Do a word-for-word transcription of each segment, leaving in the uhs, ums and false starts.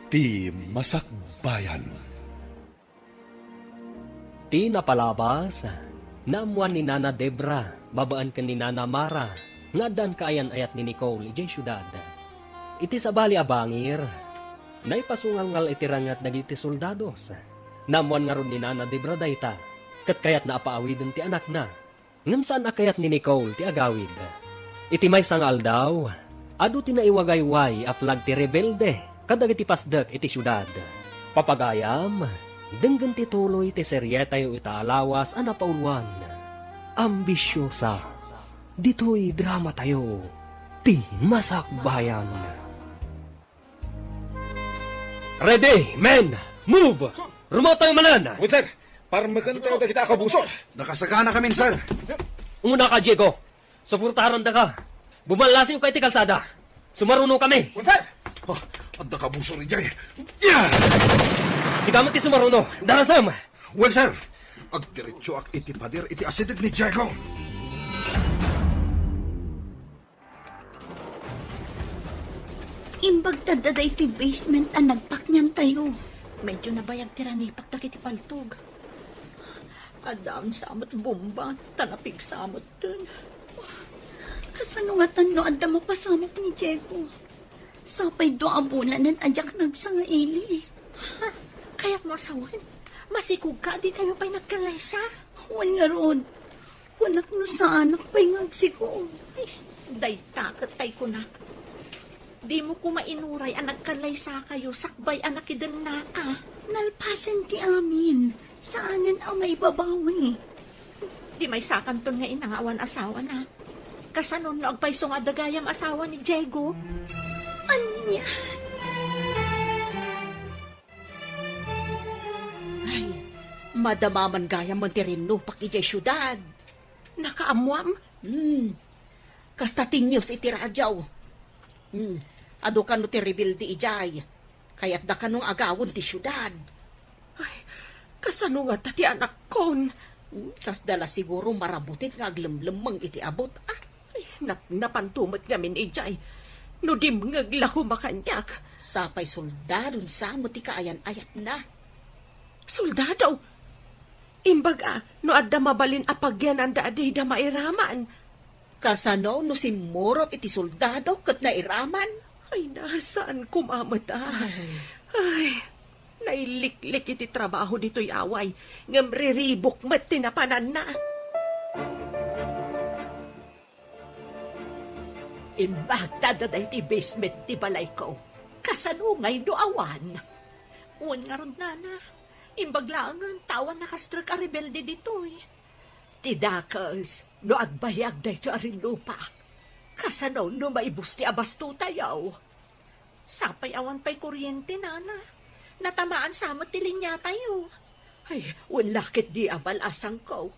Ti Masakbayan. Ti napalabas, naammoan ni Nana Debra babaen ken ni Nana Mara nga addaan kaayan-ayat ni Nicole idiay siudad. Iti sabali a bangir, naipasungalngal iti ranget dagiti soldados. Naammoan ngarud ni Nana Debra dayta, ket kayatna a paawiden ti anakna. Ngem saan a kayat ni Nicole ti agawid. Iti maysa nga aldaw, adu ti naiwagayway a flag ti rebelde kadagiti pasdek iti siudad. Papagayam, denggen ti tuloy ti serietayo ita a lawas a napauluan, Ambisyosa. Ditoy dramatayo, Ti Masakbayan. Ready, men! Move! Rumawtayo manen! Wen, sir. Parmeken tayo dagita a kabusor. Nakasagana kami, sir. Umuna ka, Diego. Suportaran daka. Bumallasiw ka iti kalsada. Sumaruno kami. Wen, sir. Oh, adda kabusor idiay. Yeah! Sika met ti sumaruno. Darasem! Wen, sir. Agdiretsoak iti pader iti asideg ni Diego. Imbag ta adda daytoy basement a nagpakniantayo. Medyo nabayag ti ranipak dagiti paltog. Adda sa met bomba, ta napigsa metten. Kasano ngatan no adda mapasamak ni Diego? Sapay dua a bulanen a diak nagsangaili. Ha? Kayatmo a sawen? Masikog ka, dikayo pay nagkallaysa? Wen ngarud. Kunak no saanak pay nga agsikog. Ay, dayta ket tay kunak. Dimo koma inuray a nagkallaysakayo sakbay a nakidennaka. Nalpasen ti amin. Saanen a maibabawi. Di maysakanton nga ina nga awan asawana. Kasano no agpayso nga adda gayam asawa ni Diego? Ania? Ay, madama man gayam ti rinnupak idiay siudad. Nakaammoam? Hmm. Kasta ti news iti radio. Hmm. Adu kano ti rebelde idiay. Kayatda kano nga agawen ti siudad. Ay, kasano ngata ti anakkon? Hmm, kasda la siguro marabutit nga aglemlemmeng iti abut, ah. Ay, nap-, napanto met ngamin idiay. No dimngeg la koma kaniak. Sapay soldadon sa met ti kaayan-ayatna. Soldado? Imbag a, no adda mabalin a pagyananda a dida mairaman. Kasano no simmurot iti soldado ket nairaman? Ay, na, saan koma met a? Ay. Ay, nailiklik iti trabaho ditoy away, ngem riribuk met ti napananna. Imbag ta adda daytoy basement ti balayko. Kasano ngay no awan? Wen ngarud, nana. Imbag laengen ta awan nakastrek a rebelde ditoy. Ti dakes, no agbayag daytoy a rinnupak, kasano no maibus ti abastotayo? Sapay awan pay kuryente, nana. Natamaan sa met ti linyatayo. Ay, wen la ketdi a balasangko.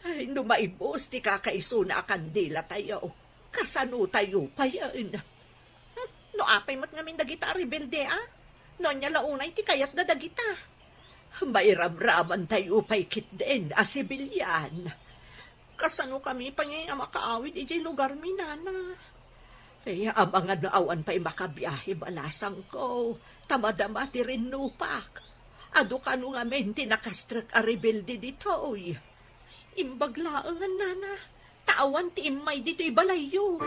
Ay, no maibus ti kakaisuna a kandilatayo, kasanotayo payen? Hmm, no apay met ngamin dagita a rebelde, a? No ania la unay ti kayatda dagita? Mairamramantayo pay ketdin a sibilian. Kasano kami pay a makaawid idiay lugarmi, nana? Ay, amangan no awan pay makabiahe balasangko, ta madama ti rinnupak. Adu kano ngamin ti nakastrek a rebelde ditoy. Imbag laengen, nana, ta awan ti immay ditoy balayyo.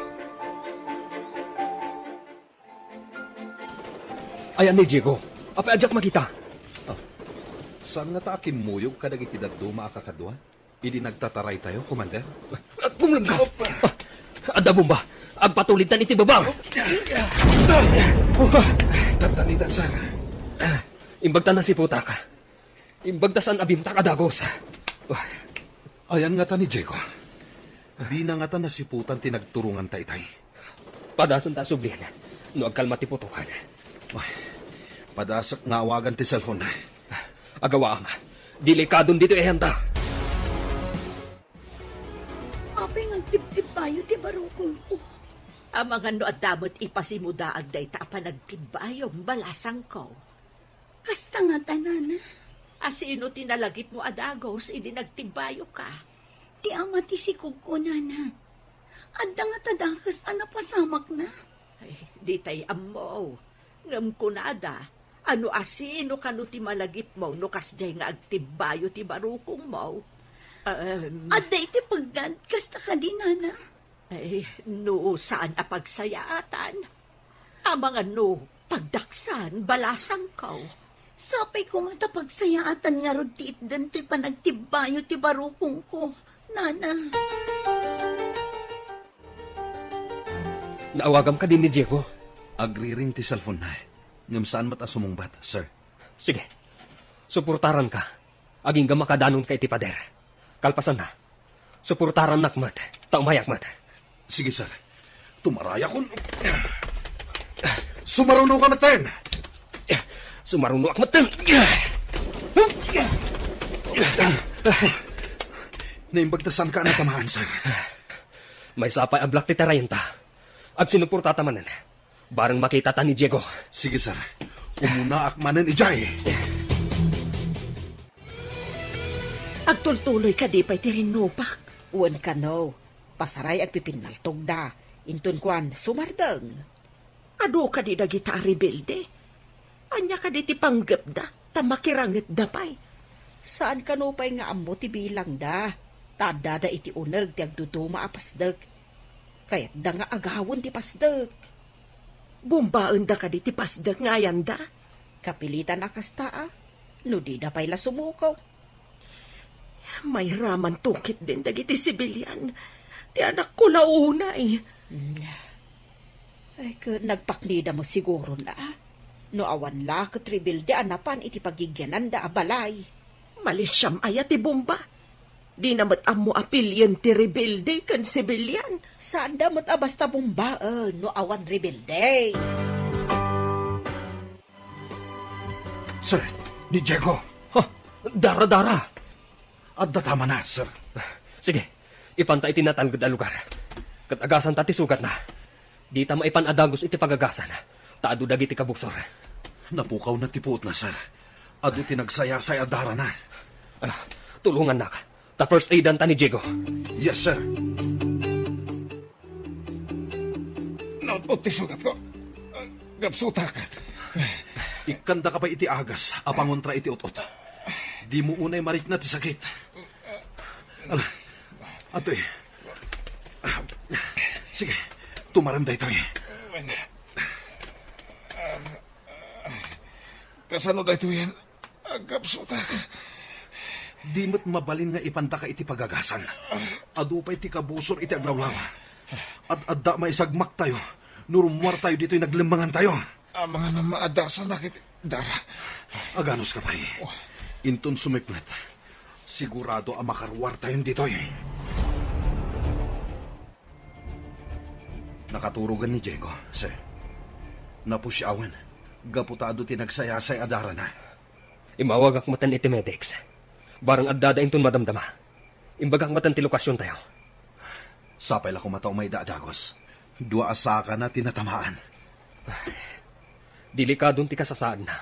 Ayan ni Diego. Apay a diak makita? Ah, saan ngata a kimmuyog kadagiti dadduma a kakaduan? Idi nagtataraytayo, Commander? Ah, pumulong ka! Opa! Ah, adda bomba! Agpatulidtan iti baba! Tantanitan, sir. Ah, imbag ta nasiputak. Imbag ta saan a bimtak a dagus. Ah. Ayan ngata ni Diego. Dina ngata nasiputan ti nagturonganta itay. Padasenta a sublian, no agkalma ti putokan. Ay, padasek nga awagan ti cellphone na. Agawaam. Delikadon ditoy ayanta. Apay nga agtibtibbayo ti barukongko? Amangan no adda met ipasimudaag dayta a panagtibbayom, balasangko. Kasta ngata, nana. A sino ti nalagipmo a dagus idi nagtibbayoka? Ti ama ti sikogko, nana. Adda ngata dakes a napasamakna. Ay, ditay ammo. Ngem kunada, ano a sino kano ti malagipmo no kasdiay nga agtibbayo ti barukongmo? Em. Adda iti peggad, kasta kadi, nana? Ay, no saan a pagsayaatan, amangan no pagdaksan, balasangko. Sapay koma ta pagsayaatan ngarud ti itdan toy panagtibbayo ti barukongko, nana. Naawagam kadi ni Diego? Agriring ti cellphone-na, ngem saan met a sumungbat, sir. Sige. Suportaranka. Agingga makadanonka iti pader. Kalpasanna, suportarannak met, ta umayak met. Sige, sir. Tumarayakon. Sumaruno ka metten. Sumarunoak metten. Naimbag ta saan ka a natamaan, sir. Maysa pay a black ti tarayenta. Agsinuportata manen. Bareng makitata ni Diego. Sige, sir. Umunaak manen idiay. Agtultuloy kadi pay ti rinnupak? Wen kano, pasaray agpipinnaltogda. Inton kuan, sumardeng. Adu kadi dagita a rebelde? Ania kadi ti panggepda, ta makirangetda pay? Saan kano pay nga ammo ti bilangda, ta addada iti uneg ti agduduma a pasdek. Kayatda nga agawen ti pasdek. Bombaenda kadi ti pasdek nga ayanda? Kapilitan a kasta, a. No dida pay la sumuko. Mayramanto ketdin dagiti sibilian. Ti anakko la unay. Mm. Ay, ket nagpaknida met siguron, a. No awan la ket rebelde a napan iti pagigyananda a balay. Malisiam aya ti bomba? Dina met ammo a pilien ti rebelde ken sibilian. Saanda met a basta bombaen no awan rebelde. Sir, ni Diego. Ha? Dara, dara. Adda tamana, sir. Sige, ipanta iti natalged a lugar. Ket agasanta ti sugatna. Dita maipan a dagus iti pagagasan, ta adu dagiti kabusor. Napukawna ti puotna, sir. Adu ti nagsayasay a darana. Ah, tulongannak. Ta first aidanta ni Diego. Yes, sir. Nautbot ti sugatko. Gabsutak. Ikkandaka pay iti agas a pangontra iti ut-ot. Dimo unay marikna ti sakit. Ala, atoy. Sige, tumarem daytoy. Kasano daytoyen? Agkapsutak. Di met mabalin nga ipantaka iti pagagasan. Adu pay ti kabusor iti aglawlaw. Ad-adda maisagmaktayo no rummuartayo ditoy naglemmangantayo. Amangan a maadasanak iti dara. Aganuska pay. Oh. Inton sumipnget, sigurado a makaruartayon ditoy. Nakaturogen ni Diego, sir. Napusiawen, gapu ta adu ti nagsayasay a darana. Imawagak metten iti medics. Bareng addada inton madamdama. Imbagak metten ti lokasiontayo. Sapay la koma ta umayda a dagus. Dua a sakana ti natamaan. Delikadon ti kasasaadna,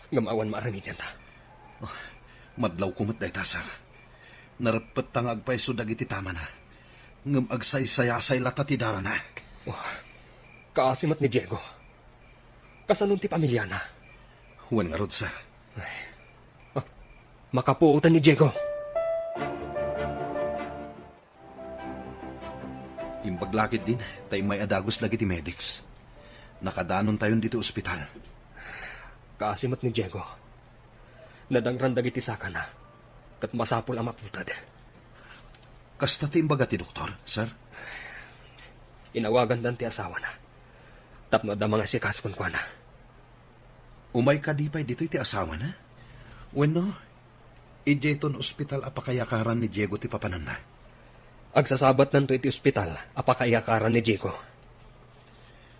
ngem awan maaramidenta. Oh, madlawko met dayta, sir. Nareppetta nga agpayso dagiti tamana, ngem agsaysayasay latta ti darana. Oh, kaasi met ni Diego. Kasanon ti pamiliana? Wen ngarud, sir. Ay. Ah, makapuotan ni Diego. Imbag la ketdin ta immay a dagus dagiti medics. Nakadanontayon ditoy ospital. Kaasi met ni Diego. Nadangran dagiti sakana, ket masapul a maputed. Kasta ti imbaga ti doktor, sir? Inawagandan ti asawana tapno adda mangasikaso kenkuana. Umay kadi pay ditoy ti asawana? Wenno, idiayton ospital a pakayakaran ni Diego ti papananna? Agsasabatnanto iti ospital a pakayakaran ni Diego.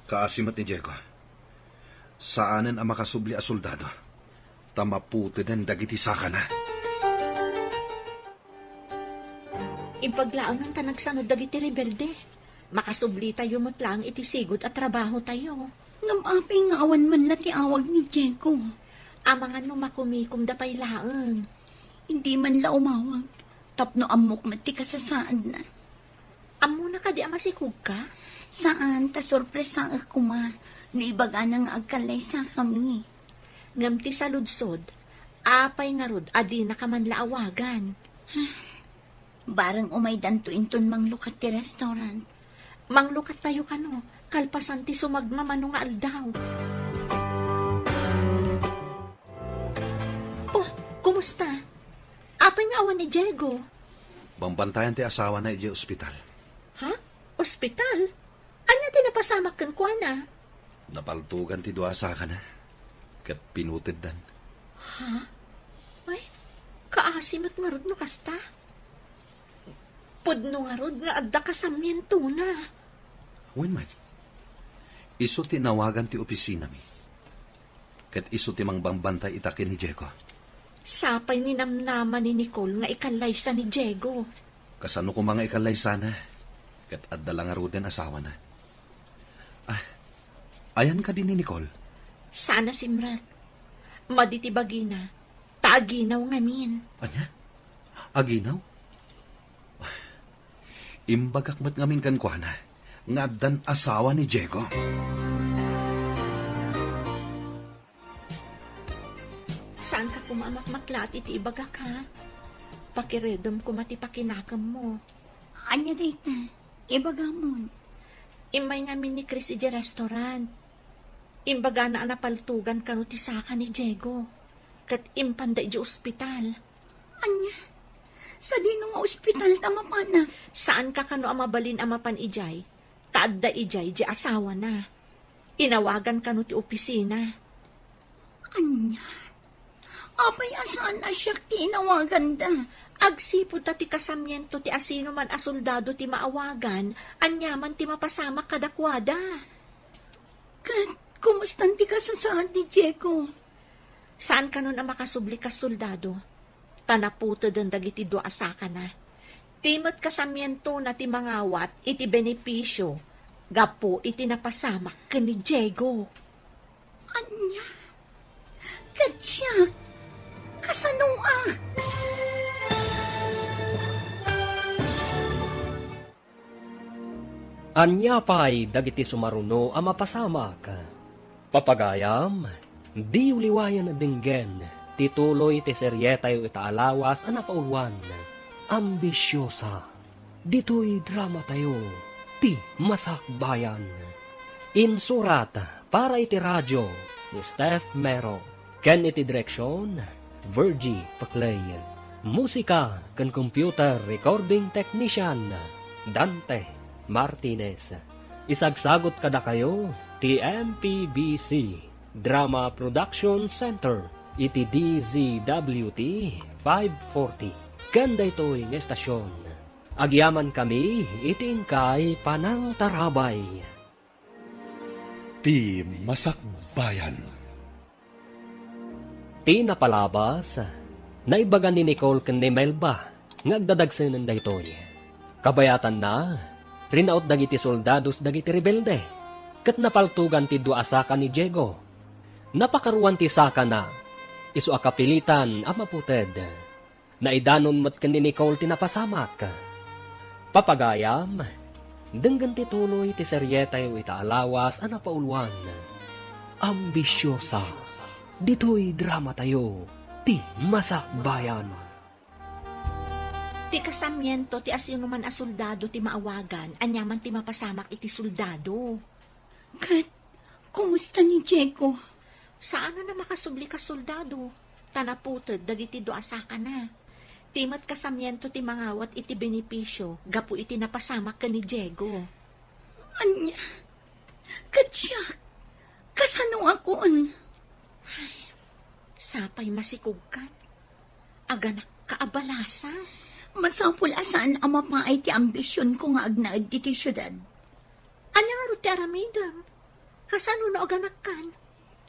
Kaasi met ni Diego. Saanen a makasubli a soldado, ta maputeden dagiti sakana. Imbag laengen ta nagsanud dagiti rebelde. Makasublitayo met laeng iti sigud a trabahotayo. Ngem apay nga awan man la ti awag ni Diego? Amangan no makumikomda pay laeng. Idi man la umawag, tapno ammok met ti kasasaadna. Ammona kadi a masikogka? Saan, ta sorpresaek koma. No ibagana nga agkallaysakami. Ngem ti saludsod, apay ngarud a dinaka man la awagan? Bareng umaydanto inton manglukat ti restaurant. Manglukattayo kano, kalpasan ti sumagmamano nga aldaw. Oh, kumusta? Apay nga awan ni Diego? Bambantayan ti asawana idiay ospital. Ha? Ospital? Ania ti napasamak kenkuana? Napaltogan ti dua a sakana, ket pinuteddan. Ha? Ay, kaasi met ngarud no kasta. Pudno ngarud nga adda kasamientona. Wen met, isu ti inawagan ti opisinami. Ket isu ti mangbambantay ita ken ni Diego. Sapay ninamnama ni Nicole nga ikallaysa ni Diego. Kasano koma nga ikallaysana? Ket adda la ngaruden asawana. Ah, ayan kadi ni Nicole? Saan a simrek. Madi ti bagina, ta aginaw ngamin. Ania? Aginaw? Imbagak met ngamin kenkuana nga addan asawa ni Diego. Saanka koma a makmaklaat iti ibagak, ha? Pakiredem koma ti pakinakemmo. Ania dayta? Ibagamon. Immay ngamin ni Chris idiay restaurant. Imbagana a napaltogan kano ti saka ni Diego, ket impanda idiay ospital. Ania? Sadino nga ospital ta mapana? Saanka kano a mabalin a mapan idiay, ta adda idiay diay asawana. Inawagan kano ti opisina. Ania? Apay a saan a siak ti inawaganda? Agsipud ta ti kasamiento ti asinoman a soldado ti maawagan, aniaman ti mapasamak kadakuada. Ket kumustan ti kasasaad ni Diego? Saan kanon a makasubli kas soldado, ta naputeden dagiti dua a sakana. Ti met kasamientona ti mangawat iti benepisio gapu iti napasamak ken ni Diego. Ania? Ket siak, kasano a? Ania pay dagiti sumaruno a mapasamak? Papagayam, diyo liwayen a denggen ti tuloy ti serietayo ita a lawas a napauluan, Ambisiosa. Ditoy dramatayo, Ti Masakbayan. Insurat para iti radio ni Steph Mero, ken iti direksion, Virgie Paclay. Musika ken computer recording technician, Dante Martinez. Isagsagut kadakayo ti M P B C Drama Production Center iti D Z W T five forty. Ken daytoy nga estasion, agyamankami iti inkay panangtarabay. Ti Masakbayan. Ti napalabas, naibaga ni Nicole ken ni Melba nga agdadagsenen daytoy. Kabayatanna, rinaut dagiti soldados dagiti rebelde, ket napaltogan ti dua a saka ni Diego. Napakaruan ti sakana, isu a kapilitan a maputed. Naidanon met ken ni Nicole ti napasamak. Papagayam, denggen ti tuloy ti serietayo ita a lawas a napauluan, Ambisiosa. Ditoy dramatayo, Ti Masakbayan. Ti kasamiento ti asinoman a soldado ti maawagan, aniaman ti mapasamak iti soldado. Ket kumusta ni Diego? Saanen a makasubli kas soldado, ta naputed dagiti dua a sakana. Ti met kasamiento ti mangawat iti benepisio gapu iti napasamak ken ni Diego. Ania? Ket siak, kasano a kun? Ay, sapay masikogkan. Aganakka a balasa. Masapul a saan a mapaay ti ambisionko nga agnaed ditoy siudad. Ania ngarud ti aramidem? Kasano no aganakkan?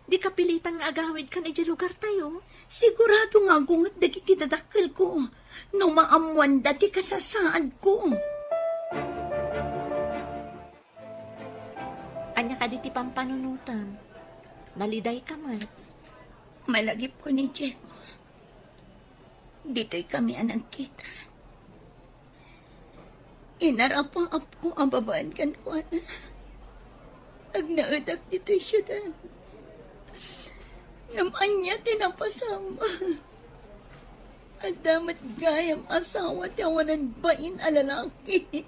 Di kapilitan nga agawidkan idiay lugartayo? Sigurado nga agunget dagiti dadakkelko no maammoanda ti kasasaadko. Ania kadi ti pampanunotem? Nalidayka met. Malagipko ni Diego. Ditoy kami a nagkita. Inarapaapko a babaen kenkuana. Agnaedak ditoy siudad. Ngem ania ti napasam? Adda met gayam asawa ti awanan bain a lalaki.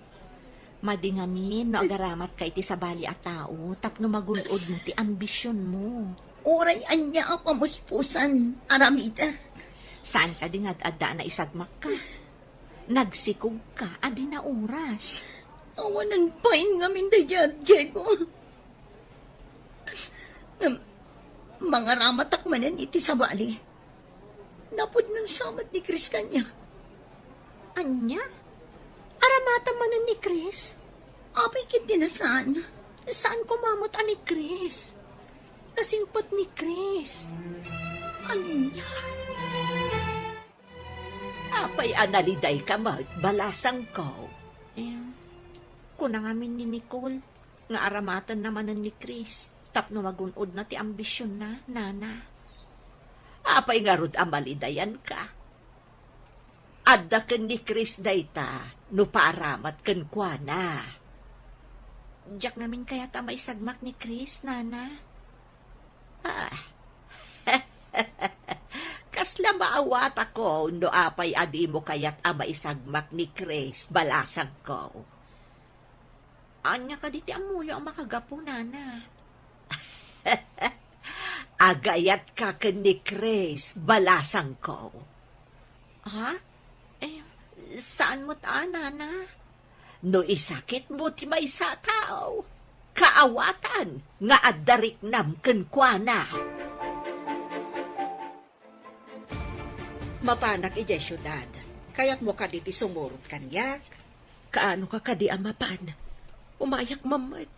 Madi ngamin no agaramatka iti sabali a tao tapno magun-odmo ti ambisionmo. Uray ania a pamuspusan, aramidek. Saan kadi nga ad-adda a naisagmakka? Nagsikogka a di naoras. Awanan bain ngamin daydiay, Diego. Ngem, mangaramatak manen iti sabali. Napudnon sa met ni Chris kaniak. Ania? Aramatam manen ni Chris? Apay ketdi a saan? Saan koma met a ni Chris? Nasingpet ni Chris. Ania? Apay a nalidayka met, balasangko? Eh, kuna ngamin ni Nicole nga aramatenna manen ni Chris tapno magun-odna ti ambisionna, nana. Apay ngarud a malidayanka? Adda ken ni Chris dayta no paaramat kenkuana. Diak ngamin kayat a maisagmak ni Chris, nana. Ah. Kasla maawatako no apay a dimo kayat a maisagmak ni Chris, balasangko. Ania kadi ti ammoyo a makagapu, nana? Agayatka ken ni Chris, balasangko. Ha? Eh, saan met a, nana? No isakitmo ti maysa a tao, kaawatan nga adda riknam kenkuana. Mapanak idiay siudad. Kayatmo kadi ti sumurot kaniak? Kaano ka kadi a mapan? Umayak man met.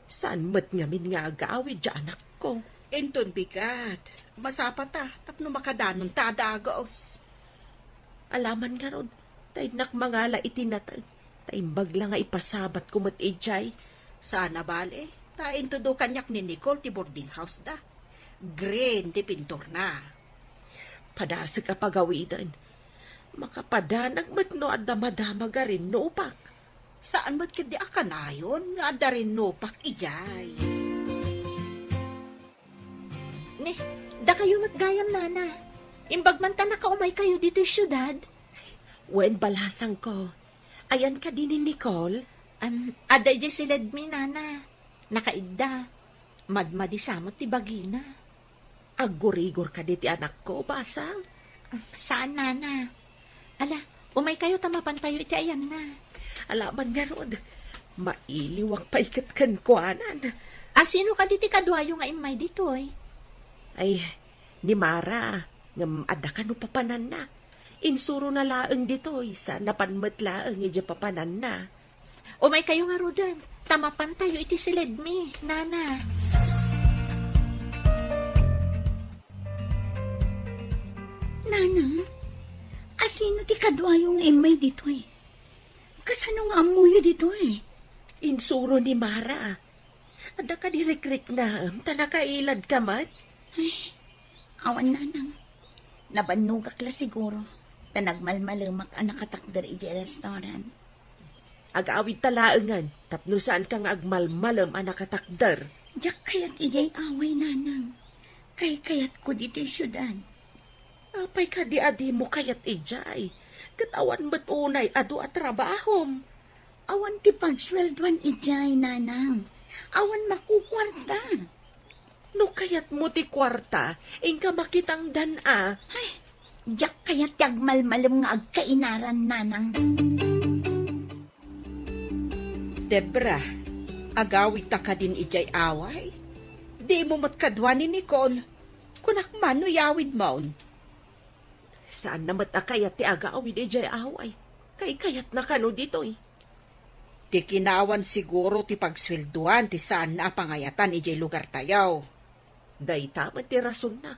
Saan met ngamin nga agawid diay anakko? Inton bigat, masapata tapno makadanonta a dagus. Alaman ngarud, ta innak mangala iti nateng, ta imbag la nga ipasabatko met idiay. Saan a bale, ta intudo kaniak ni Nicole ti boarding house da. Green ti pinturna. Padasek a pagawiden. Makapadanag met no adda madamag a rinnupak. Saan met ketdi a kanayon nga adda rinnupak idiay. Ne, dakayo met gayam, nana. Imbag man ta nakaumaykayo ditoy siudad. Wen, balasangko. Ayan kadi ni Nicole? Am, adda idiay siledmi, nana. Nakaidda. Madmadi sa met ti bagina. Aggurigor kadi ti anakko, basang? Saan, nana. Ala, umaykayo ta mapantayo iti ayanna. Alaman ngarud, mailiwak pay ket kenkuanan. A, sino kadi ti kaduayo nga immay ditoy? Ay, ni Mara, ngem adda kano papananna. Insurona laeng ditoy, sa napan met laeng idiay papananna. Umaykayo ngaruden, ta mapantayo iti siledmi, nana. Nanang, asino ti kaduayo nga immay ditoy? Kasano nga ammoyo ditoy? Insuro ni Mara. Adda kadi rikriknaem, ta nakailadka met? Ay, awan, nanang. Nabannogak la siguro, ta nagmalmalemak a nakatakder idiay restaurant. Agawidta laengen, tapno saanka nga agmalmalem a nakatakder. Diak kayat idiay away, nanang. Kaykayatko ditoy siudad. Apay kadi a dimo kayat idiay? Ket awan met unay adu a trabahom. Awan ti pagsueldoan idiay, nanang. Awan makukuarta. No kayatmo ti kuarta, inka makitangdan a. Ay, diak kayat ti agmalmalem nga agkainaran, nanang. Debra, agawidta kadin idiay away? Dimo met kadua ni Nicole. Kunak man no iyawidmon. Saanna met a kayat ti agawid idiay away. Kaykayatna kano ditoy. Ti kinawan siguro ti pagsueldoan ti saanna a pangayatan idiay lugartayo. Dayta met ti rasonna.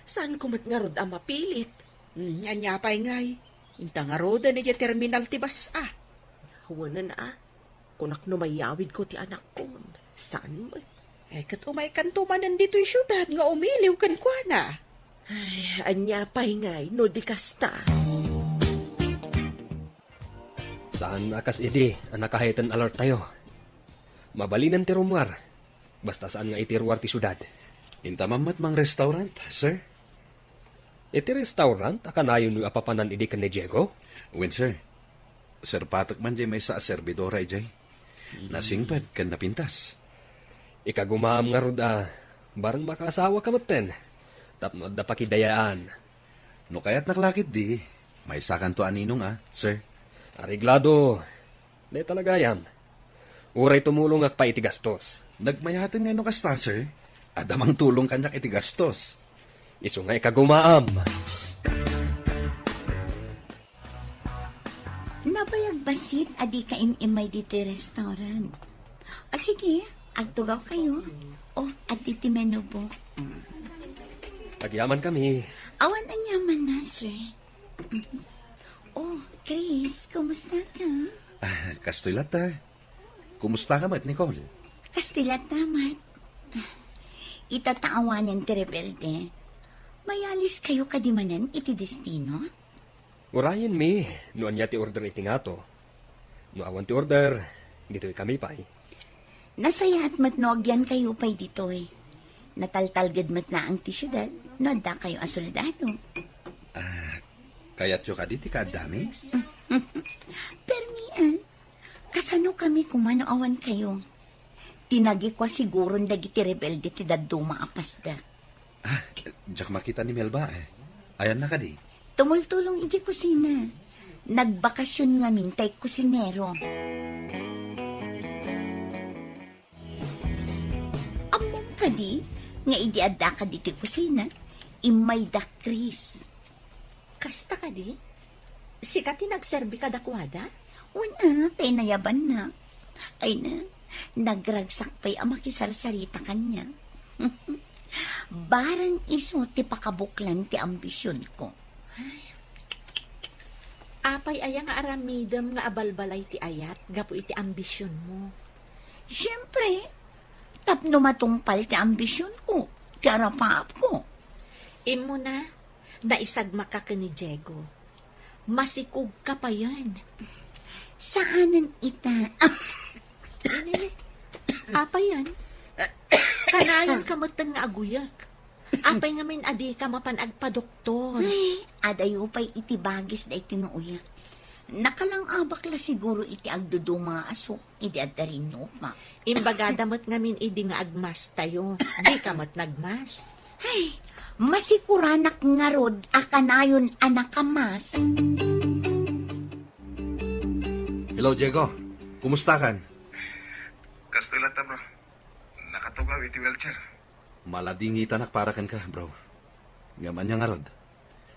Saanko met ngarud a mapilit. Hmm, ania pay ngay? Inta ngaruden idiay terminal ti bus a. Wen a, kunak no mayawidko ti anakko, saan met? Eh, ket umaykanto manen ditoy siudad nga umiliw kenkuana. Ay, ania pay ngay no di kasta? Saan a kas idi a nakahead and alarm tayo. Mabalinen ti rummuar. Basta saan nga iti ruar ti siudad. Intamam met mang restaurant, sir? Iti restaurant a kanayonyo a papanan idi ken ni Diego? Wen, sir. Serpatek man diay maysa a serbidora idiay. Nasingpet ken napintas. Ikagumaam ngarud a bareng makaasawaka metten tapno adda pakidayaan. No kayatnak la ketdi, maysakanto a ninong a, sir. Areglado. Dayta la gayam. Uray tumulongak pay iti gastos. Nagmayaten nga no kasta, sir. Adda mangtulong kaniak iti gastos. Isu nga ikagumaam. Nabayag bassit a dika im-immay ditoy restaurant. O sige, agtugaw kayo. O, adda ti menu book. Mm. Agyaman kami. Awan aniaman na, sir. O, Chris, kumusta ka? Ah, kastoy latta. Kumusta ka met, Nicole? Kastoy latta met. Ita ta awanen ti rebelde. Mayalis kayo kadi manen iti destino? Urayen mi no ania ti order iti ngato. No awan ti order, ditoy kami pay. Nasayaat met no agyan kayo pay ditoy. Nataltalged met laeng ti siudad no adda kayo a soldado. Ah, kayatyo kadi ti kaaddami? Permian, kasano kami koma no awan kayo? Tinagikwa siguron dagiti rebelde ti dadduma a pasdak. Ah, diak makita ni Melba, eh. Ayanna kadi? Tumultulong iti kusina. Nagbakasyon ngamin tay kusinero. Ammom kadi nga idi addaka diti kusina, immay da Chris. Kasta kadi? Sika ti nagserbi kadakuada? Wen a, pinayabanna. Ay na, nagragsak pay a makisarsarita kaniak. Bareng isu ti pakabuklan ti ambisionko. Apay aya nga aramidem nga abalbalay ti ayat gapu iti ambisionmo? Siempre, tapno matungpal ti ambisionko, ti arapaapko. Immuna, naisagmaka ken ni Diego. Masikogka payen. Saanen ita. Ini, apayen? Kanayonka metten nga aguyek. Apay ngamin a dika mapan agpadoktor? Ay, adayo pay iti bagis daytoy nga uyek. Nakalangabak la siguro iti agduduma a asuk idi adda rinnupa. Imbagada met ngamin idi nga agmastayo. Dika met nagmas. Ay, masikuranak ngarud a kanayon a nakamas. Hello, Diego. Kumusta kan? Kastoy latta, bro. Nakatugaw iti wheelchair. Maladingitanak para kenka, bro. Ngem ania ngarud?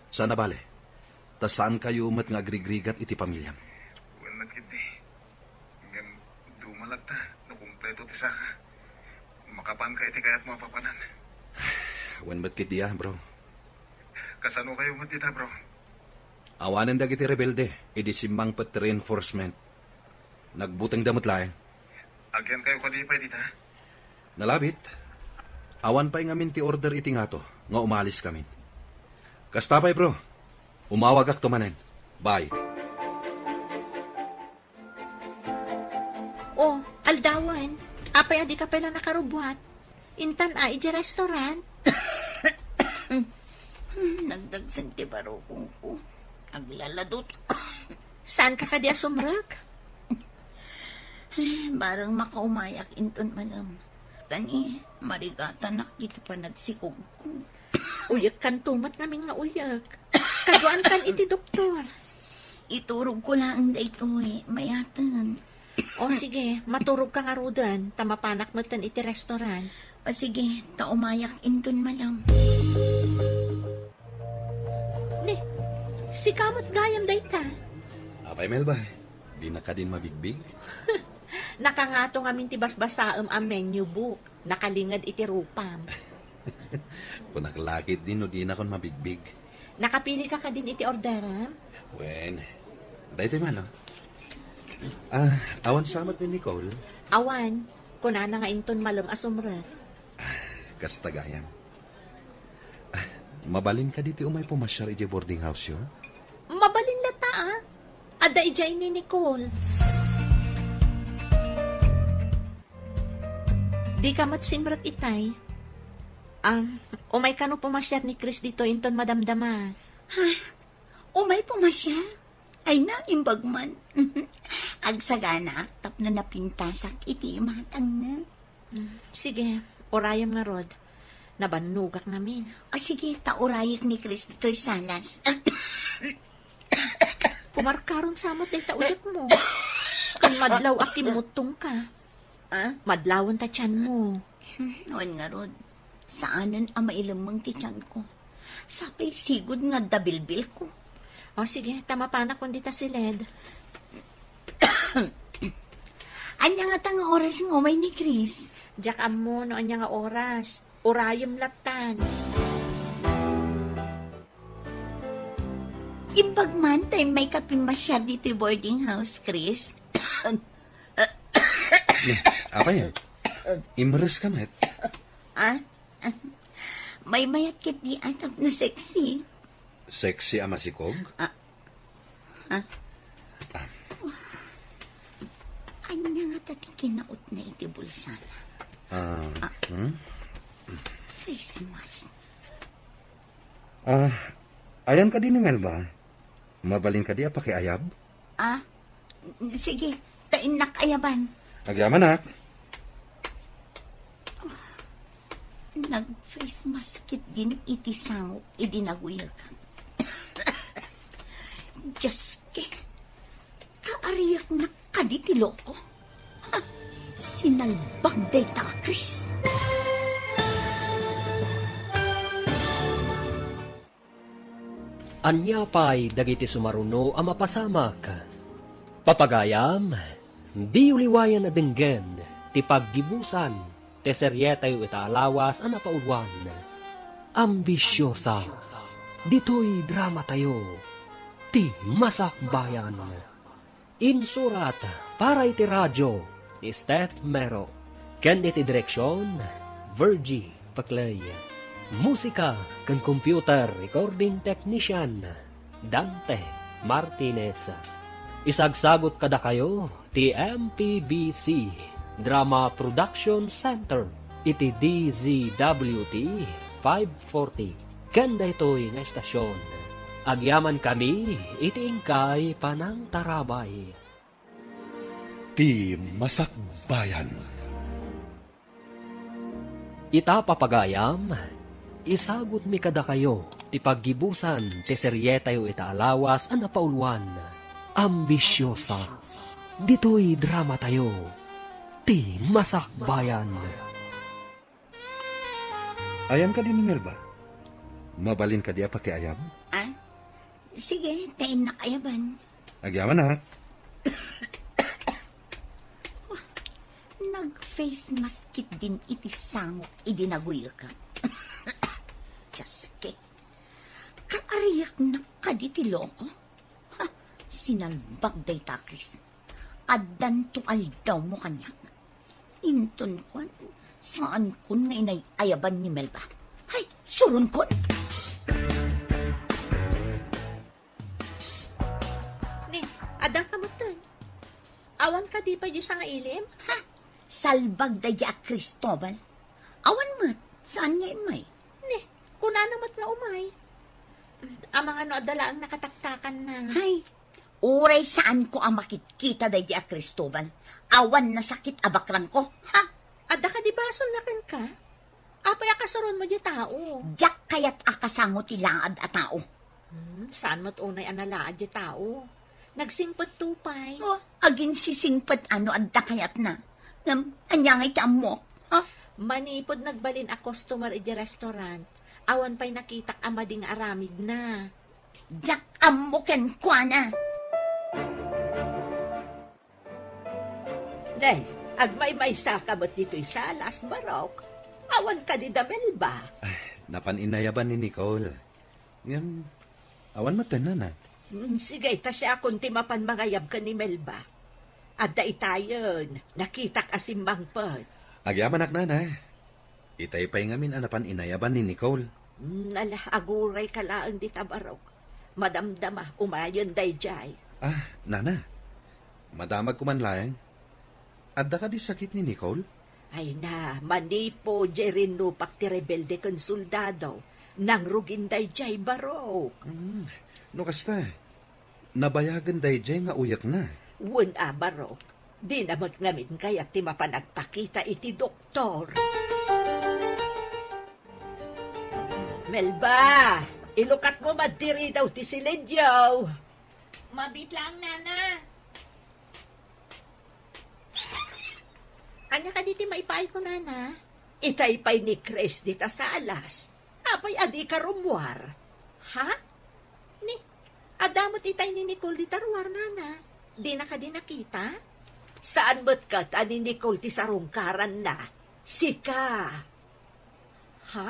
Saan a bale? Ta saan kayo met nga agrigrigat iti pamiliam. Wen met ketdi. Ngem duma latta no kumpleto ti saka. Makapanka iti kayatmo a papanan. Wen met ketdi a, bro. Kasano kayo met ita, bro? Awanen dagiti rebelde idi simmangpet ti reinforcement. Nagbutengda met laeng. Agyan kayo kadi pay dita? Nalabit. Awan pay ngamin ti order iti ngato nga umalis kamin. Kasta pay, bro. Umawagakto manen. Bye. O, aldawen. Apay a dika pay la nakarubbuat? Intan a, idiay restaurant? Nagdagsen ti barukongko. Aglaladot. Saanka kadi a sumrek? Bareng makaumayak inton malem. Tani, marigatanak iti panagsikogko. Uyekkanto met ngamin nga uyek. Kaduaankan iti doktor. Iturogko laeng daytoy, mayaten. O sige, maturogka ngaruden, ta mapanak metten iti restaurant. O sige, ta umayak inton malem. Ni, sika met gayam dayta. Apay, Melba, dina kadin mabigbig? Nakangato ngamin ti basbasaem a menu book. Nakalinged iti rupam. Kunak la ketdi no dinakon mabigbig. Nakapilika kadin iti orderam? Wen, daytoy man, no? Ah, awan sa met ni Nicole? Awan. Kunana nga inton malem a sumrek. Ah, kasta gayam. Ah, mabalin kadi ti umay pumasiar idiay boarding house-yo? Mabalin latta, a. Adda idiay ni Nicole. Dika met simrek itay. Ah, umay kano pumasiar ni Chris ditoy inton madamdama. Ha? Umay pumasiar? Ay, naimbag man. Agsaganaak tapno napintasak iti imatangna. Hmm, sige, urayem ngarud. Nabannogak ngamin. O sige, ta urayek ni Chris ditoy salas. Kumarkaron sa met dayta uyekmo. Kan madlaw a kimmuttongka. Ah? Madlawen ta tianmo. Hmm, wen ngarud, saanen a mailemmeng ti tianko. Sapay sigud nga adda bilbilko. O sige, ta mapanak kon dita siled. Ania ngata nga oras nga umay ni Chris? Diak ammo no ania nga oras. Urayem lattan. Imbag man ta immayka pimmasiar ditoy boarding house, Chris. Apay? Imreska met? Ah? Maymayat ketdi a tapno sexy. Sexy a masikog? Ah. Ah. Ah. Ania ngata ti kinautna iti bulsana? Ah, ah. Hmm? Face mask. Ah, ayan kadi ni Melba? Mabalin kadi a pakiayab? Ah, sige, ta innak ayaban. Agyamanak. Nag-face mask ketdin iti sangok idi naguyag. Diyos ke, kaariaknak kadi ti loko. Ha? Sinalbag dayta a Chris. Ania pay dagiti sumaruno a mapasamak? Papagayam, diyo liwayan a denggen ti paggibusan ti serietayo ita a lawas a napauluan, Ambisiosa. Ditoy dramatayo, ti Masakbayan. Insurat para iti radio ni Steph Mero, ken iti direksion, Virgie Paclay. Musika ken computer recording technician, Dante Martinez. Isagsagut kadakayo ti M P B C Drama Production Center iti D Z W T five forty. Ken daytoy nga estasion, agyamankami iti inkay panangtarabay. Ti Masakbayan. Ita, papagayam, isagutmi kadakayo ti paggibusan ti serietayo ita a lawas a napauluan, Ambisiosa. Ditoy dramatayo, Ti Masakbayan. Ayan kadi ni Melba? Mabalin kadi a pakiayab? Ah? Sige, ta innak ayaban. Agyamanak. Nag-face mask ketdin iti sangok idi naguyagak. Diyos ke. Kaariaknak kadi ti loko? Ha, sinalbag dayta, Chris. Addanto aldawmo kaniak. Inton kuan, saankon nga inay-ayaban ni Melba. Hay, suronkon! Ni, adda ka metten. Awan kadi pay diay sangailim? Ha? Salbag daydi a Cristobal. Awan met, saan nga immay? Ni, kunana met nga umay. Amangan no adda laeng nakataktakanna. Hay, uray saanko a makitkita daydi a Cristobal. Awan nasakit a bakrangko. Ha? Adda kadi basolna kenka? Apay a kasuronmo diay tao? Diak kayat a kasango ti laad a tao. Hmm, saan met unay a nalaad diay tao? Nagsingpetto pay. Oh, aginsisingpet no adda kayatna. Ngem, ania ngay ti ammok? Ha? Manipud nagbalin a customer idiay restaurant, awan pay nakitak a madi nga aramidna. Diak ammo kenkuana. Day, agmaymaysa ka met ditoy salas, Barok. Awan kadi da Melba? Ay, napan inayaban ni Nicole. Ngem, awan met, nana. Mm, sige, ta siakon ti mapan mangayab ken ni Melba. Adda itayen, nakitak a simmangpet. Agyamanak, nana. Itay pay ngamin a napan inayaban ni Nicole. Mm, ala, aguray ka laeng dita, Barok. Madamdama, umayen daydiay. Ah, nana. Madamag ko man laeng. Adda kadi sakit ni Nicole? Ay na, manipud jay rinnupak ti rebelde ken soldado, nangrugin dayjay barok. Hmm, no kasta, nabayagen dayjay nga uyekna. Wen a barok, dina met ngamin kayat ti mapan agpakita iti doktor. Melba, ilukatmo man diri daw ti silencio. Mabit lang, nana. Ania kadi ti maipaayko, nana? Itay pay ni Chris dita Salas. Apay a dika rummuar? Ha? Ni, adda met itay ni Nicole dita ruar, nana. Dina kadi nakita? Saan met ket a ni Nicole ti sarungkaranna? Sika. Ha?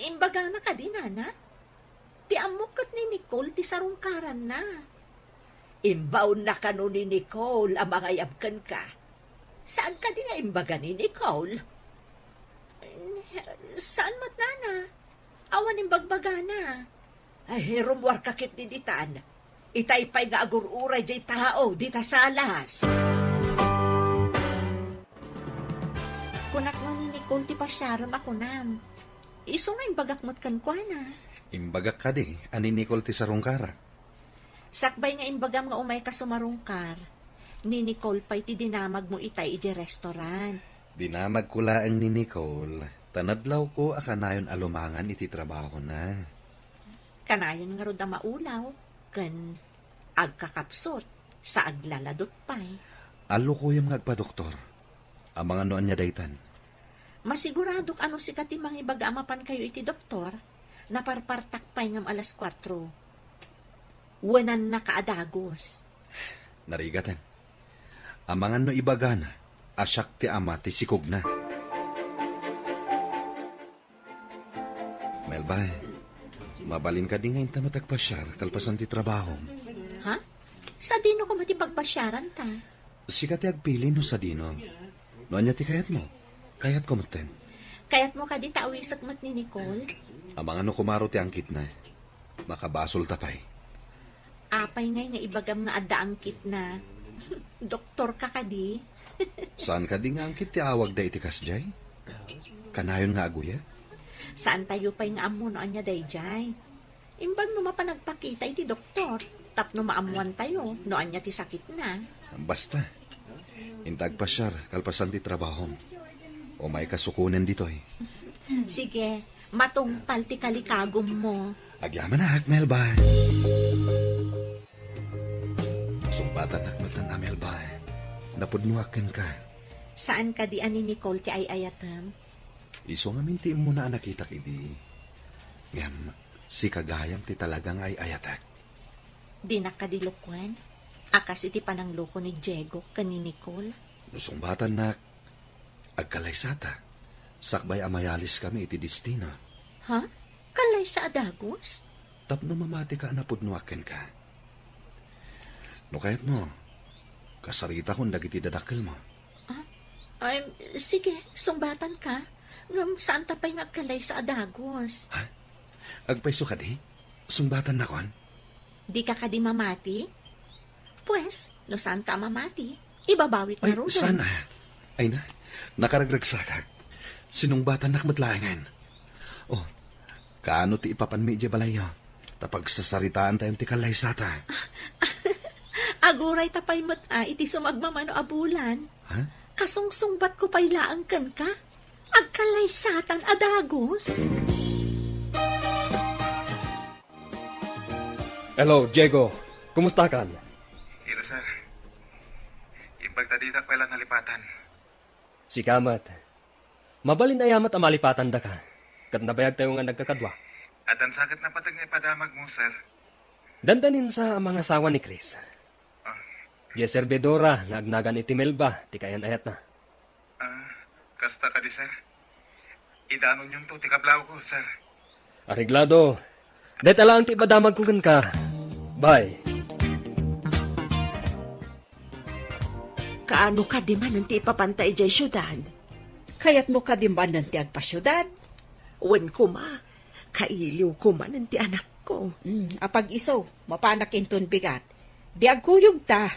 Imbagana kadi, nana? Ti ammok ket ni Nicole ti sarungkaranna. Imbaonna kano ni Nicole a mangayab kenka. Saan kadi nga imbaga ni Nicole? Saan met, nana? Awan imbagbagana. Ay, rummuarka ketdi ditan. Itay pay nga agur-uray jay tao dita Salas. Kunak no ni Nicole ti pasiarem a kunam. Isu nga imbagak met kenkuana. Imbagak kadi a ni Nicole ti sarungkarak. Sakbay nga imbagam nga umayka sumarungkar, ni Nicole pay ti dinamagmo itay idiay restaurant. Dinamagko laeng ni Nicole, ta nadlawko a kanayon a lumangan iti trabahona. Kanayon ngarud a maulaw, ken agkakapsut, sa aglaladot pay. Allukoyem nga agpadoktor. Amangan no ania daytan. Masiguradok a no sika ti mangibaga a mapankayo iti doktor, naparpartak pay ngem alas kuatro. Wenannaka a dagus. Narigaten. Amangan no ibagana a siak ti ama ti sikogna. Melba, mabalin kadi nga inta met agpasiar kalpasan ti trabahom? Ha? Sadino koma ti pagpasiaranta? Sika ti agpili no sadino. No ania ti kayatmo, kayatko metten. Kayatmo kadi ta awisek met ni Nicole? Amangan no kumaro ti angkitna. Makabasolta pay. Apay ngay nga ibagam nga adda angkitna? Doktorka kadi? Saan kadi nga angkit ti awagda iti kasdiay? Kanayon nga aguyek? Saantayo pay nga ammo no ania daydiay. Imbag no mapan agpakita iti doktor, tapno maammoantayo no ania ti sakitna. Basta, inta agpasiar kalpasan ti trabahom. Umayka sukonen ditoy. Sige, matungpal ti kalikagummo. Agyamanak, Melba. Sungbatanak metten a, Melba. Napudnoak kenka. Saan kadi a ni Nicole ti ay-ayatem? Isu ngamin ti immuna a nakitak idi. Ngem, sika gayam ti talaga nga ay-ayatek. Dinak kadi lukuen a kas iti panangloko ni Diego ken ni Nicole. No sungbatannak, agkalaysata, sakbay a mayaliskami iti destino. Ha? Kalaysa a dagus? Tapno mamatika a napudnoak kenka. No kayatmo, kasaritakon dagiti dadakkelmo. Ah, ay, sige, sungbatanka. Ngem saanta pay nga agkalaysa a dagus. Ha? Agpayso kadi? Sungbatan nakon? Dika kadi mamati? Pues, no saanka a mamati, ibabawik Ay, ngaruden. Sana? Ay na, nakaragragsakak. Sinungbatannak met laengen. Oh, kaano ti ipapanmi idiay balayyo? Ta pagsasaritaantayon ti kalaysata. Agurayta pay met a iti sumagmamano a bulan. Ha? Kasungsungbatko pay laeng kenka. Agkalaysatan a dagus. Hello, Diego. Kumustakan? Hello, sir. Imbag ta didak pay la nalipatan. Sika met. Mabalin aya met a malipatandaka, ket nabayagtayo nga nagkakadua. Addan sa ket napateg nga ipadamagmo, sir. Dandaninsa a mangasawa ni Chris. Ah. Diay servidora nga agnagan iti Melba ti kayan-ayatna. Ah, kasta kadi, sir? Idanonyonto ti kablawko, sir. Areglado. Dayta laeng ti ipadamagko kenka. Bye. Kaano kadi manen ti ipapanta idiay siudad? Kayatmo kadi manen ti agpasiudad? Wen koma, kailiwko manen ti anakko. Mm, apag-isu, mapanak inton bigat. Di agkuyogta.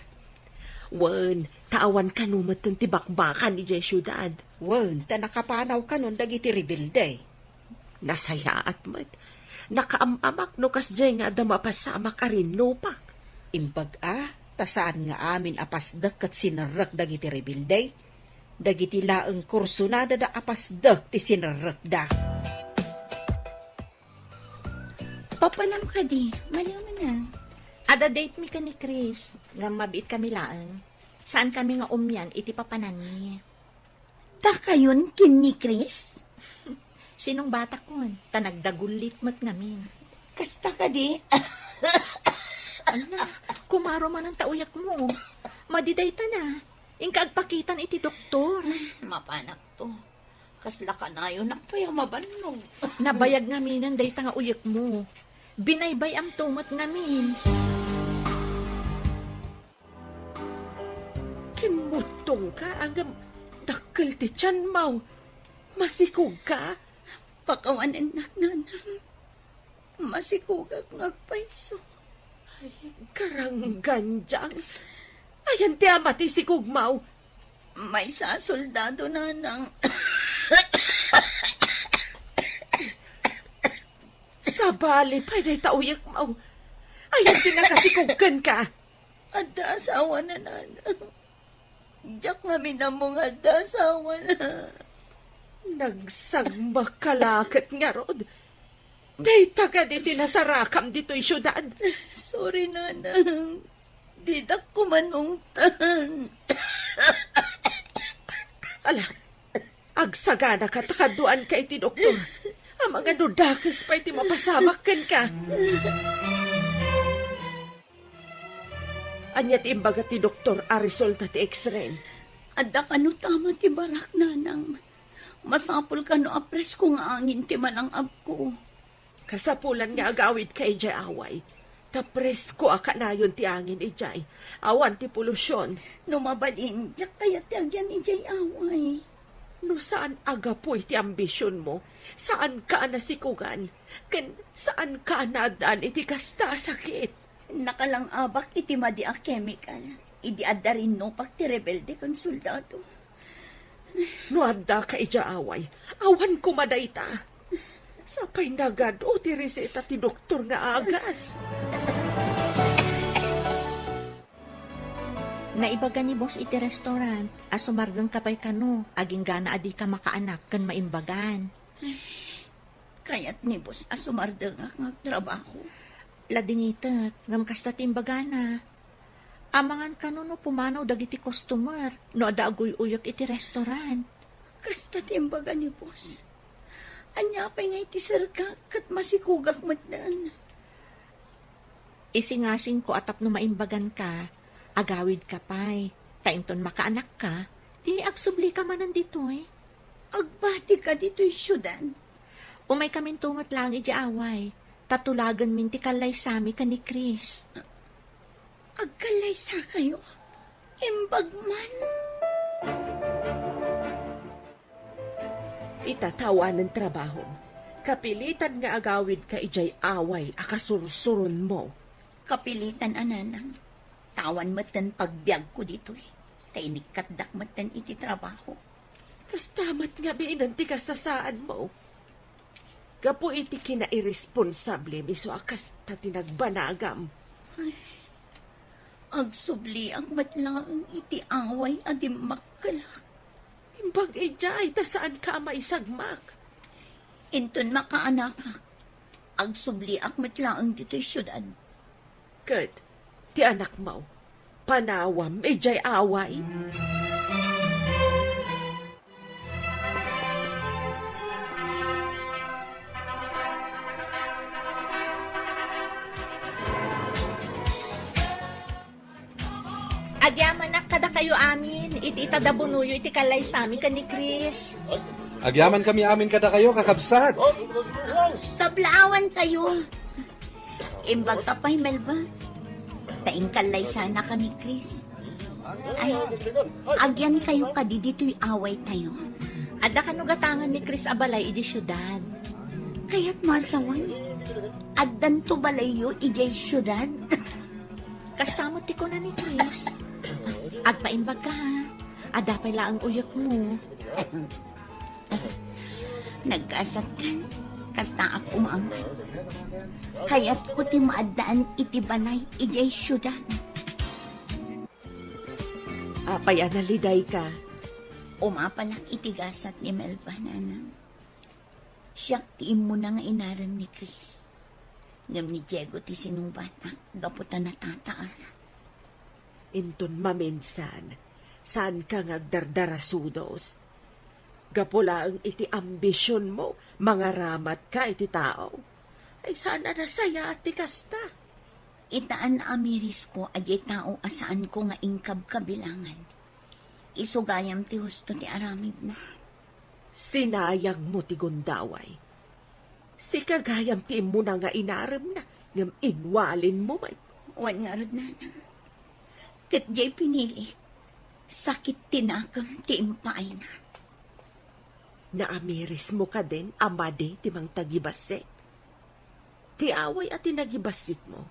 Wen, Ta awan kano metten ti bakbakan idiay siudad. Wen, ta nakapanaw kanon dagiti rebelde. Nasayaat met. Nakaam-amak no kasdiay nga adda mapasamak a rinnupak. Imbag a, ta saan nga amin a pasdek ket sinerrek dagiti rebelde. Dagiti laeng kursunada da a pasdek ti sinerrekda. Papanam kadi, maliw na. Adda date mi ken ni Chris, ngem mabiit kami laeng. Saan kami nga umian iti papananmi. Dakayon ken ni Chris? Sinong batakon, ta nagdagullit met ngamin. Kasta kadi? Ala, kumaro manen ta uyekmo. Madi dayta na. Inka agpakitan iti doktor. Mapanak to. Kasla kanayonak pay a mabannog. Nabayag ngaminen dayta nga uyekmo. Binaybay-amto met ngamin. Kimmuttongka, ngem dakkel ti tianmo. Masikogka? Pakawanennak, nanang. Masikogak nga agpayso. Ay, karanggandiang. Ayan ti ama ti sikogmo. Maysa a soldado, nanang. Sabali pay dayta uyekmo. Ayan ti nakasikog kenka. Adda asawana, nanang. Diak ngamin ammo nga adda asawana. Nagsagmakka la ket ngarud. Dayta kadi ti nasarakam ditoy siudad. Sorry, nanang. Didak kumanungtan. Ala, agsaganaka ta kaduanka iti doktor. Amangan no dakes pay ti mapasamak kenka. Ania ti imbaga ti doktor a resulta ti X-ray? Adda kano tama ti barak, nanang. Masapul kano a presko nga angin ti malang-abko. Kasapulan nga agawidka idiay away. Ta presko a kanayon ti angin idiay. Awan ti polusion. No mabalin, diak kayat ti agyan idiay away. No saan a gapu iti ambisionmo, saanka a nasikogan, ken saanka a naaddaan iti kasta a sakit. Nakalang-abak iti madi a kemikal, idi adda rinnupak ti rebelde ken soldado. No addaka idiay away, awan koma dayta. Sapay nagad-o ti reseta ti doktor nga agas. Naibaga ni Boss iti restaurant a sumardengka pay kano, agingga a dika makaanak ken maimbagan. Kayat ni Boss a sumardengak nga agtrabaho. Ladingitek, ngem kasta ti imbagana. Amangan kano no pumanaw dagiti customer no adda aguy-uyek iti restaurant. Kasta ti imbaga ni Boss. Ania pay nga iti serka ket masikogak metten. Isingasingko a tapno maimbaganka, agawidka pay, ta inton makaanakka, di agsublika manen ditoy. Agbatika ditoy siudad? Umaykaminto met laeng idiay away, ta tulagenmin ti kallaysami ken ni Chris. Agkallaysakayo? Imbag man? Ita, ta awanen trabahom, kapilitan nga agawidka idiay away a kasursuronmo. Kapilitan a, nanang. Ta awan metten pagbiagko ditoy, ta inikkatdak metten iti trabaho. Kasta met ngamin ti kasasaadmo. Gapu iti kinairesponsablem isu a kasta ti nagbanagam. Ay, agsubliak met laeng iti away a dimmakkelak. Imbag idiay ta saanka a maisagmak. Inton makaanakak, agsubliak met laeng ditoy siudad. Ket ti anakmo, panawam idiay away? Agyamanak kadakayo amin iti itadabunoyo iti kallaysami ken ni Chris. Agyamankami amin kadakayo, kakabsat. Tablaawankayo. Imbagka pay, Melba. Ta inkallaysanaka ni Chris. Ay, agyankayo kadi ditoy awaytayo. Adda kano gatangan ni Chris a balay idiay siudad? Kayatmo a sawen, addanto balayyo idiay siudad? Kasta met ti kuna ni Chris. Agpaimbag ka, ha? Adda pay laeng uyekmo. Naggasat kan, kastaak umangan. Kayatko ti maaddaan iti balay idiay siudad. Apay a naliday ka? Umapalak iti gasat ni Melba, nanang. Siak ti immuna nga inarem ni Chris. Ngem ni Diego ti sinungbatak gapu ta natataar. Inton maminsan, saanka nga agdardarasudos. Gapu laeng iti ambisionmo, mangaramatka iti tao. Ay, saan a nasayaat ti kasta. Itan a mirisko a diay tao a saanko nga inkabkabilangan. Isu gayam ti husto ti aramidna. Sinayangmo ti gundaway. Sika gayam ti immuna nga inaremna, ngem inwalinmo met. Wen ngarud, nanang. Ket diay pinilik. Sakit ti nakem ti impaayna. Naamirismo kadin a madi ti mangtagibassit? Ti away a tinagibassitmo,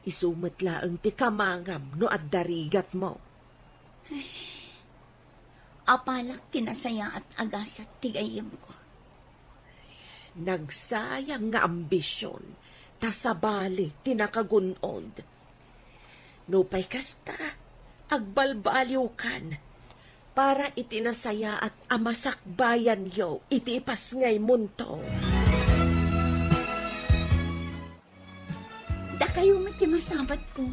isu met laeng ti kamangam no adda rigatmo. Apalak ti nasayaat a gasat ti gayyemko. Nagsayang nga ambision, ta sabali ti nakagun-od. Nupay kasta, agbalbaliwkan para iti nasayaat a masakbayanyo iti ipasngaymonto. Dakayo met ti masabatko.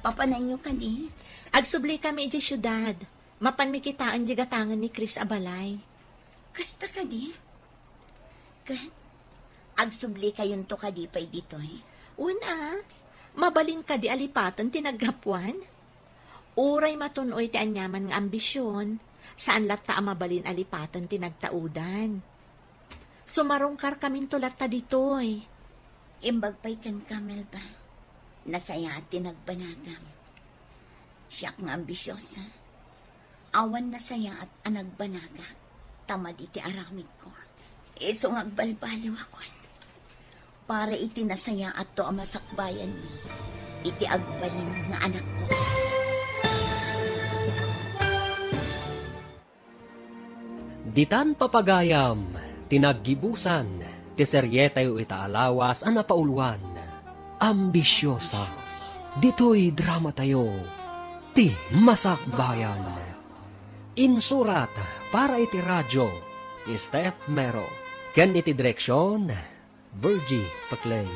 Papananyo kadi? Agsubli kami idiay siudad. Mapanmi kitaen diay gatangen ni Chris a balay. Kasta kadi? Ket, agsublikayon to kadi pay ditoy? Wen a, mabalin kadi a lipaten ti naggapuan? Uray matun-oy ti aniaman nga ambision, saan latta a mabalin a lipaten ti nagtaudan. Sumarungkarkaminto latta ditoy. Imbag pay kenka, Melba. Nasayaat ti nagbanagam. Siak nga ambisiosa. Awan nasayaat a nagbanagak, ta madi ti aramidko. Isu nga agbalbaliwakon para iti nasayaatto a masakbayanmi iti agbalin nga anakko. Ditan papagayam ti naggibusan ti serietayo ita a lawas a napauluan, Ambisiosa. Ditoy dramatayo, Ti Masakbayan. Insurat para iti radio, Steph Mero. Ken iti direksion, Virgie Paclay.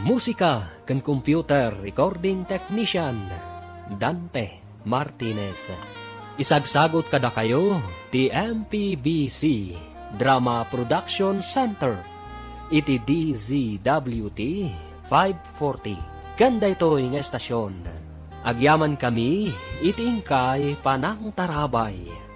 Musika ken computer recording technician, Dante Martinez. Isagsagut kadakayo ti M P B C Drama Production Center iti D Z W T five forty. Ken daytoy nga estasion, agyamankami iti inkay panangtarabay.